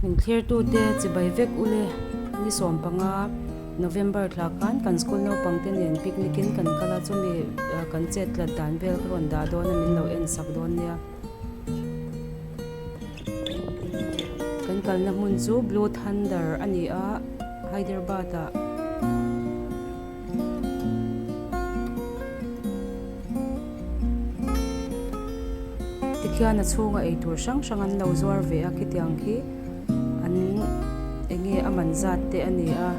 Min thlirtute chibai vek ule ni sawmpanga November thla khan kan school naupang te nen picnic in kan kal a chumi kan chet tlat dan vel ka rawn dah dawn a min lo en sak dawn nia. Kan kalna hmun chu Blue Thunder a ni a Hyderabad ah. Tikhian a chhunga eitur hrang hrang an lo zuar ve a khitiang khi an eng nge a man zat te a ni a.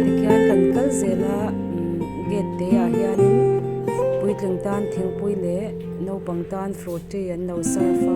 Tikhian kan kal zel a gate te ah hianin puitling tan thingpui leh naupang tan frutty an lo serve a.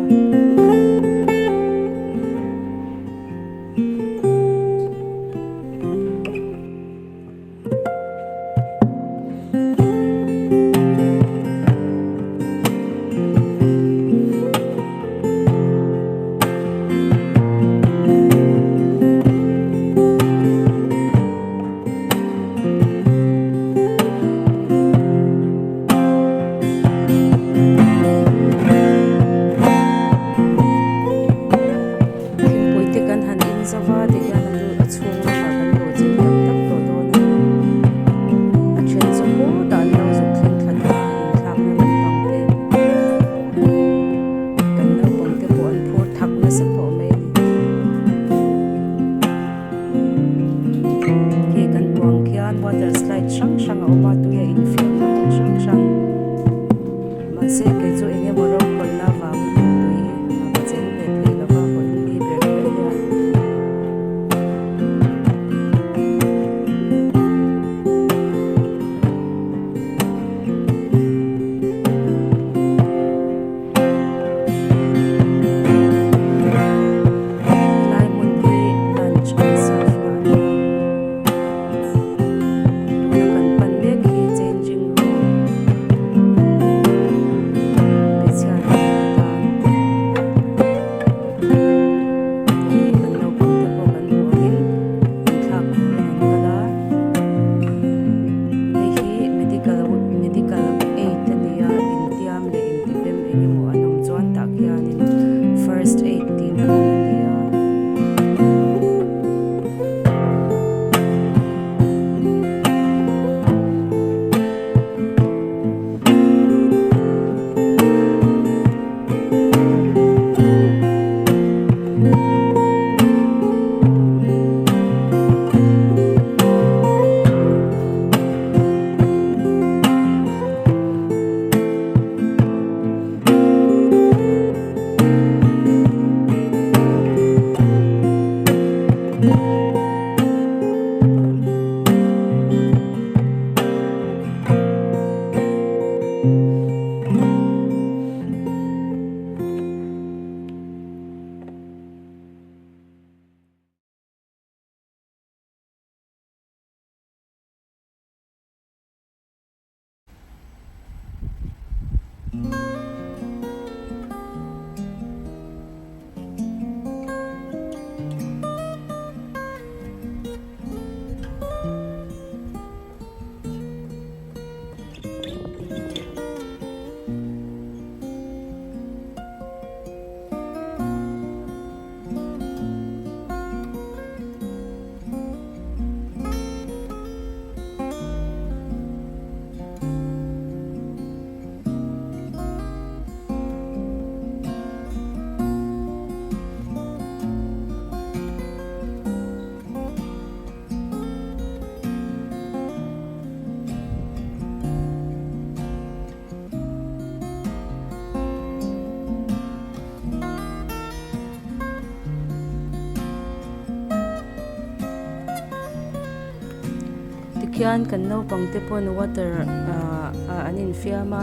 Tikhian kan naupang te pawn water ah ah an infiam a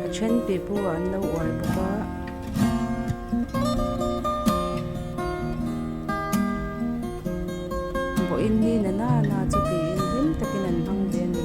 a then pipu ah an lo uai bawk a. Vawiin ni na nana chu tiin hlim takin an hmang ve a ni.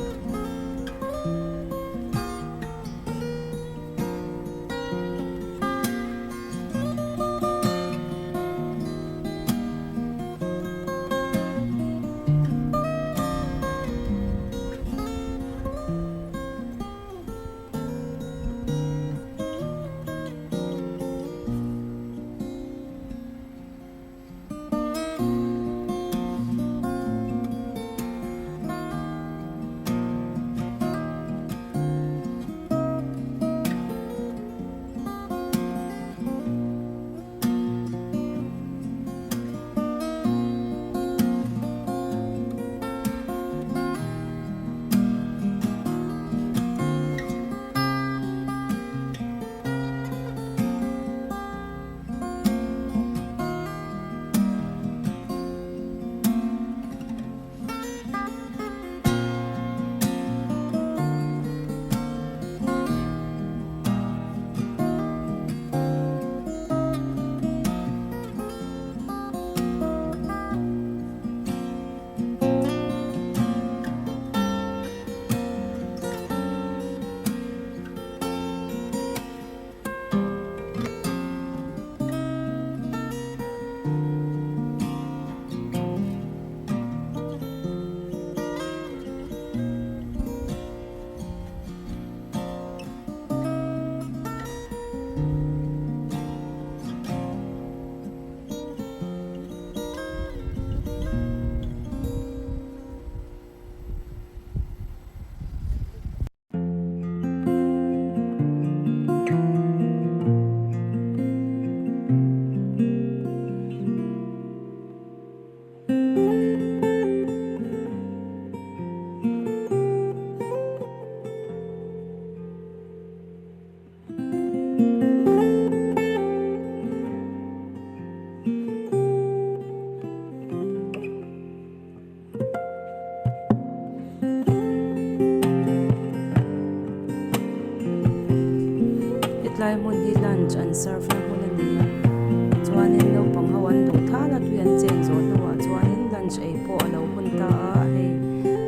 Hetlai hmun hi lunch an serve na hmun a ni a chuanin naupang ho an duh thal a tui an chen zawh hnuah chuanin lunch ei pawh a lo hun ta a hei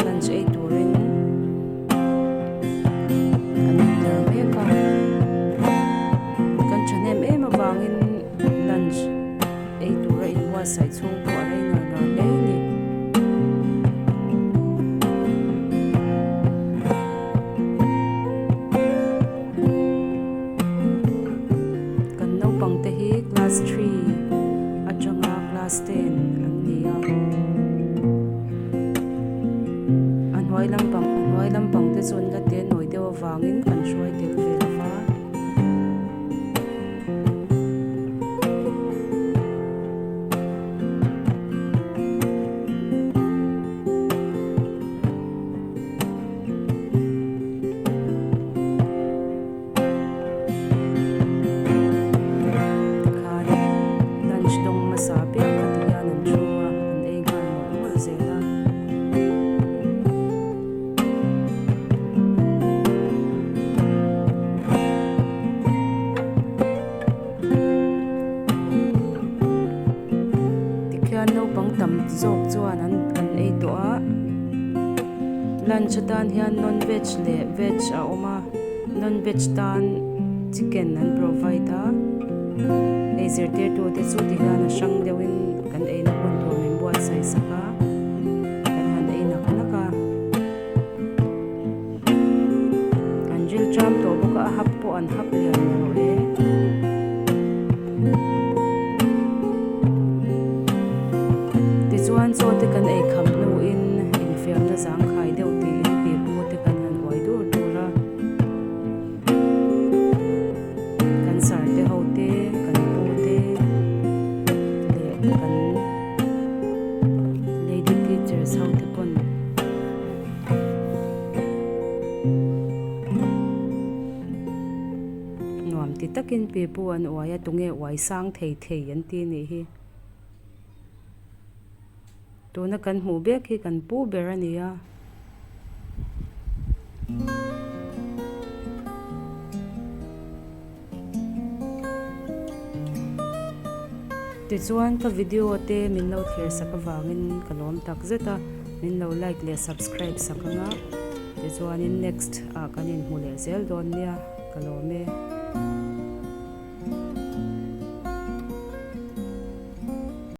lunch ei turin an intlar mek a kan thahnem em avangin lunch ei tura inbuatsaih chhung pawh a rei ngar ngar hle a ni. Kan naupang te hi class three atanga class ten an ni a, a hnuai lampang a hnuai lampang te chu an la te nawi deuh avangin kan hruai tel ve lo va. Tikhan lunch dawng hmasa piang kha ti hian an thu a, an ei nghal mawlh mawlh zel a. Tikhian naupang tam zawk chuan an an ei tawh a lunch atan hian non veg leh veg a awm a. Non veg tan chicken an provide a, ei zirtirtu te chu ti hian a hrang deuhin kan eina hun tur min buatsaih sak a, kan han ei nak nak a. An ril tram tawh bawk a, a hap pawh an hap lian erawh e. Tichuan chaw te kan ei kham hnuin infiamna zangkhai deuh tiin pipu te kan han uai dur dur a. Kan sar te ho te, kan pu te leh kan lady teachers ho te pawn. Nuam ti takin pipu an uai a, tunge uai sang thei thei an ti nih hi. Tuna kan hmuh bek hi kan pu ber a ni a. Tichuan ka video te min lo thlir sak avangin ka lawm tak zet a, min lo like leh subscribe sak anga tichuanin next ah kan inhmu leh zel dawn nia ka lawm e.